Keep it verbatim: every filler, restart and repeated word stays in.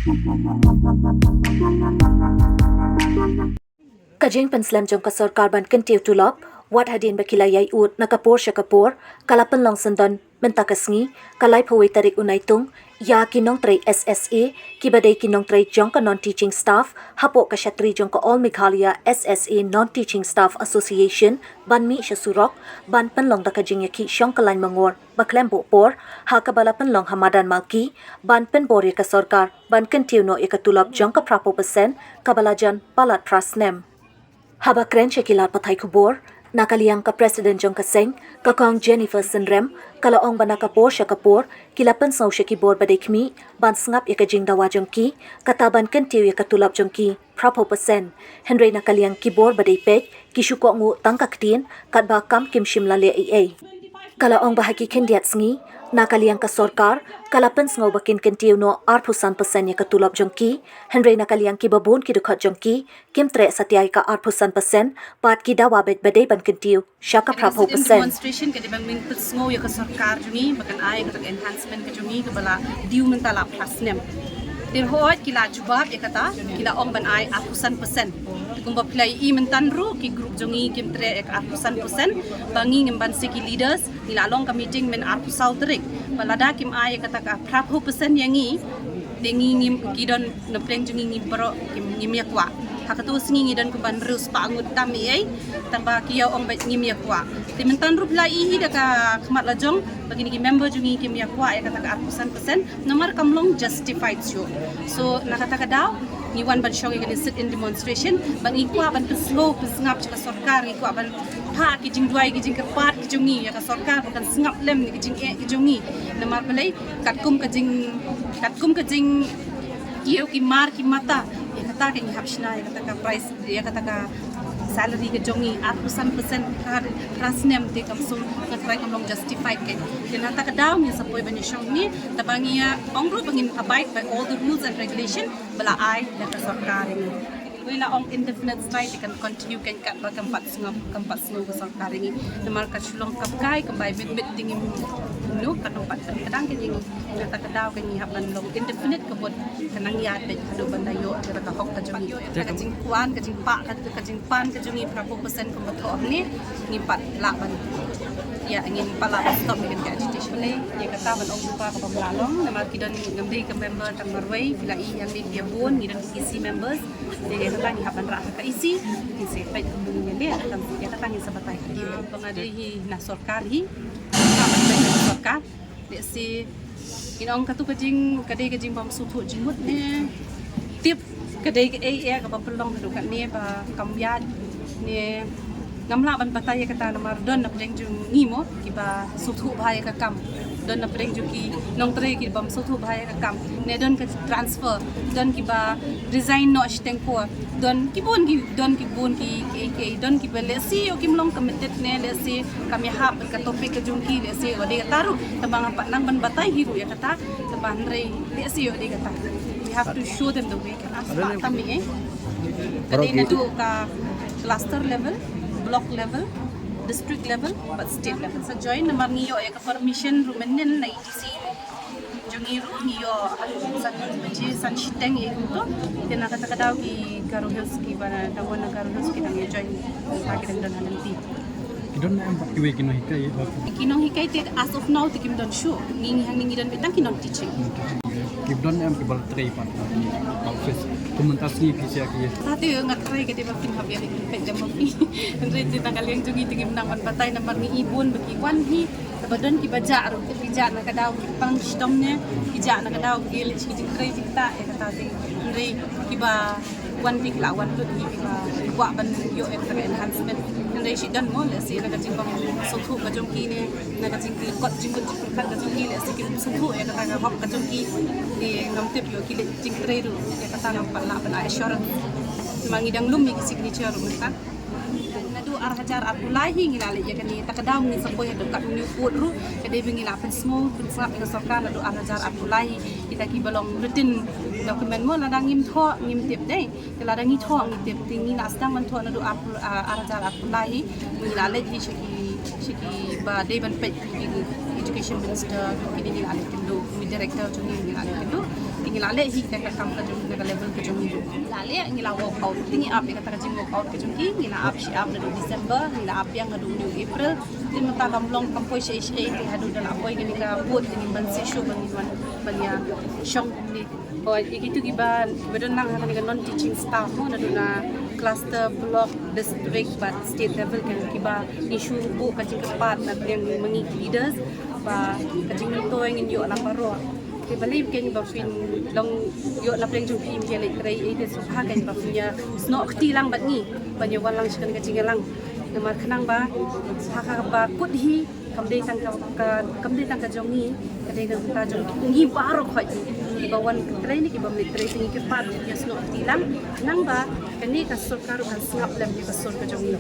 Ka jingpynslem jong ka sorkar ban kyntiew tulop wat hadien ba ki la ïai ud na ka por sha ka por ka la pynlong syndon mynta ka sngi, ka laiphew wei tarik u Naitung, ïa ki nongtrei S S A, kiba dei ki nongtrei jong ka non-teaching staff hapoh ka shatri jong ka All Meghalaya S S A Non-Teaching Staff Association, ban mih sha surok ban pynlong da ka jingïakhih shong ka lain mangor ba khlem buh por, ha kaba la pynlong ha madan Malki ban pynbor ïa ka sorkar ban kyntiew noh ïa ka tulop jong ka phraphew percent kaba la jan palat phra snem. Haba kren sha ki lad pathai khubor, na ka liang ka President jong ka seng, ka Kong Jennifer Synrem, ka la ong ba na ka por sha ka por ki la pynsngew sha ki bor ba dei khmih ban sngap ïa ka jingdawa jong ki, kata ban kyntiew ïa ka tulop jong ki phraphew percent. Hynrei na ka liang ki bor ba dei peit, ki shu kohnguh tang ka ktien katba kam kim shym la leh ei ei. Ka la ong ba ha ki khyndiat sngi, na ka liang ka sorkar ka la pynsngew ba kin kyntiew noh arphew san percent ïa ka tulop jong ki, hynrei na ka liang kiba bun ki dkhot jong ki kim treh satia ïa ka arphew san percent, bad ki dawa beit ba dei ban kyntiew sha ka phraphew percent. Demonstration ka dei ban ngin pynsngew ïa ka sorkar jong ngi ba kan ai ïa ka enhancement ka jong ngi kaba la due mynta la phra snem. Te hooid ki la jubab ïa kata, ki la ong ban ai arphew san percent. Te kumba phi la ïohi mynta ruh ki group jong ngi kim treh ïa ka arphew san percent, ba ngi ngim ban sa ki leaders, ngi la long ka meeting myn arphew saw tarik. Ba lada kim ai ïa kata ka phraphew percent ïa ngi, te ngi ngim, ki don na pdeng jong ngi, ngi baroh ngim, ngim ïa kwah. Ha kato ka sngi ngi don kumba hynriew spah ngut tam ei ei, tangba ki ïa ong ba ngim ïa kwah. Te mynta ruh phi la ïohi da ka khmat la jong ba kine ki member jong ngi kim ïa kwah ïa kata ka arphew san percent, namar kam long justified shuh. So na kata ka daw ngi wan ban shong ïa kane sit-in demonstration, ba ngi kwah ban pynsngew pynsngap sha ka sorkar, ngi kwah ban phah ki jingduwai ki jingkyrpad ki jong ngi ïa ka sorkar ba kan sngap lem ïa ki jingeh ki jong ngi. Namar balei, katkum ka jing, katkum ka jing ïoh ki mar ki mata, ïa kata ka ngi hap shna ïa kata ka price, ïa kata ka salary ka jong ngi arphew san percent phra, phra snem, te kam shu, nga tharai kam long justified. Te na kata ka daw ngi sa poi ban ïa shong ngi, tangba ngi ïa ong ruh ba ngin abide by all the rules and regulation ba la ai da ka sorkar ïa ngi. Wei la ong indefinite strike, te kan continue kan katba kam pat sngap, kam pat sngew ka sorkar ïa ngi. Namar ka shu long kaba kai, kaba bit bit te ngim, no, kan ym pat, kan kdang ka ïa ngi. Kata ka daw ka ngi hap ban long indefinite, ka mut ka nang ïaid beit haduh ban da ïoh ka hok ka jong ngi. Ka jingkwah, ka jingpah, ka, ka jingpan ka jong ngi phraphew percent kumba thoh hangne, ngim pat lah ban, ïa, ngim pat lah ban stop ïa ka agitation. Ïa kata ban ong ruh ba kaba ym lah long, namar ki don, ngam dei ka member tang marwei, phi la ïohi hangne ki ïa bun, ngi don ki E C members. Te ïa kata ngi hap ban rah ha ka E C, ngi sa peit kumno ngin ïa leh, ïa kata ngin sa batai ha ki. Ba nga dei hi na sorkar hi, nga ban peit na sorkar. Lehse ngin ong katu ka jing, ka dei ka jingbym sngewthuh jingmut ne tip ka dei kaei ïa kaba pynlong haduh katne ba kam ïaid ne ngam lah ban batai ïa kata, namar don na pdeng jong ngi mo kiba sngewthuh bha ïa ka kam, don na pdeng jong ki nongtrei kibym sngewthuh bha ïa ka kam, ne don ka transfer, don kiba resign noh shiteng por, don ki bun ki, don ki bun ki, ki, ki, don kiba lehse ïoh kim long committed ne lehse kam ïahap ka topic ka jong ki, lehse ïoh dei kata ruh, tangba ngam pat nang ban batai hi ruh ïa kata, tangba hynrei lehse ïoh dei kata. We have to show them the way. Kan aspah tam eh. Ka dei naduh ka cluster level, block level, district level bad state level. Sa join namar ngi ïoh ïa ka permission ruh mynnin na E D C jong ngi ruh, ngi ïoh san baje san shiteng ïa kumto. Te na kata ka daw ki Garo Hills kiba dang wan na Garo Hills ki dang ïa join, ki dang don ha lynti. Ki don em pat kiwei ki nonghikai? Ki nonghikai te as of now te kim don shuh. Ngi, ngi hangne ngi don beit tang ki non teaching. Ki don em kiba la trei pat ha office? Kum mynta sngi phi sha ki. Sa te nga tharai ka dei ba phin hap ïa ki peit jam ma phi. Hynrei te na ka liang jong ngi te ngim nang ban batai namar ngi i bun ba ki wan hi. Te ba don kiba jah ruh, ki jah na ka daw ki pang shitom ne, ki jah na ka daw ki leh ki jingtrei jingktah ïa kata te. Hynrei kiba wan te ki la wan lut hi, kiba kwah ban ïoh ïa kata ka enhancement. Hynrei shi don mo, lehse na ka jingbym sngewthuh ka jong ki ne na ka jingkyrkhu jingkyrkhu jingkyrkhu ka jong ki, lehse kim sngewthuh ïa kata ka hok ka jong ki. Te ngam tip, ïoh ki leh jingtrei ruh ïa kata, ngam pat lah ban ai assurance. Namar ngi dang lum ïa ki signature ruh mynta. Naduh ar hajar arphew lai hi ngi la leh ïa kane, ta ka daw ngi sa poi haduh katne court ruh, ka dei ba ngi la pynsngew pynsngap ïa ka sorkar naduh ar hajar arphew lai hi. Kita kiba long written document mo, lada ngim thoh ngim tip dei. Te lada ngi thoh ngi tip, te ngi la sdang ban thoh naduh arphew, ah, ar hajar arphew lai hi. Ngi la leit hi sha ki, sha kiba dei ban peit ki, ki education Chief Minister, kine ngi la leh kynduh, kine director jong ngi ngi la leh kynduh. Ngi la leh hi ka kam ka jong ngi, ka level ka jong ngi. La leh, ngi la walk out. Te ngi ap ïa kata ka jing walk out ka jong ngi, ngi la ap shi ap naduh December, ngi la ap biang haduh u April. Te mynta lam long kam poi shaei shaei, te haduh da la poi kane ka vote, te ngin ban shisha ban, ban, ban ïa shong kumne. Oi, ïa kitu kiba, kiba don lang ha kane ka non teaching staff mo, naduh na cluster, block, district bad state level, kiba ngi shu buh ka jingkyrpad na pdeng ma ngi ki leaders ba ka jingmyntoi ngin ïoh lang baroh. Te balei kein ba phin long ïoh na pdeng jong phi, ym ïaleh trei ei te, sngewbha kein ba phin ïa snoh kti lang bad ngi ban ïa wan lang sha kane ka jingïalang. Namar khnang ba ha kaba kut hi, kam dei tang ka, ka, kam dei tang ka jong ngi, ka dei ka jong ngi baroh khoit. Kiba wan trei ne kibym leh trei, te ngi kyrpad ïa snoh kti lang, khnang ba kane ka sorkar kan sngap lem ïa ka sur ka jong ngi.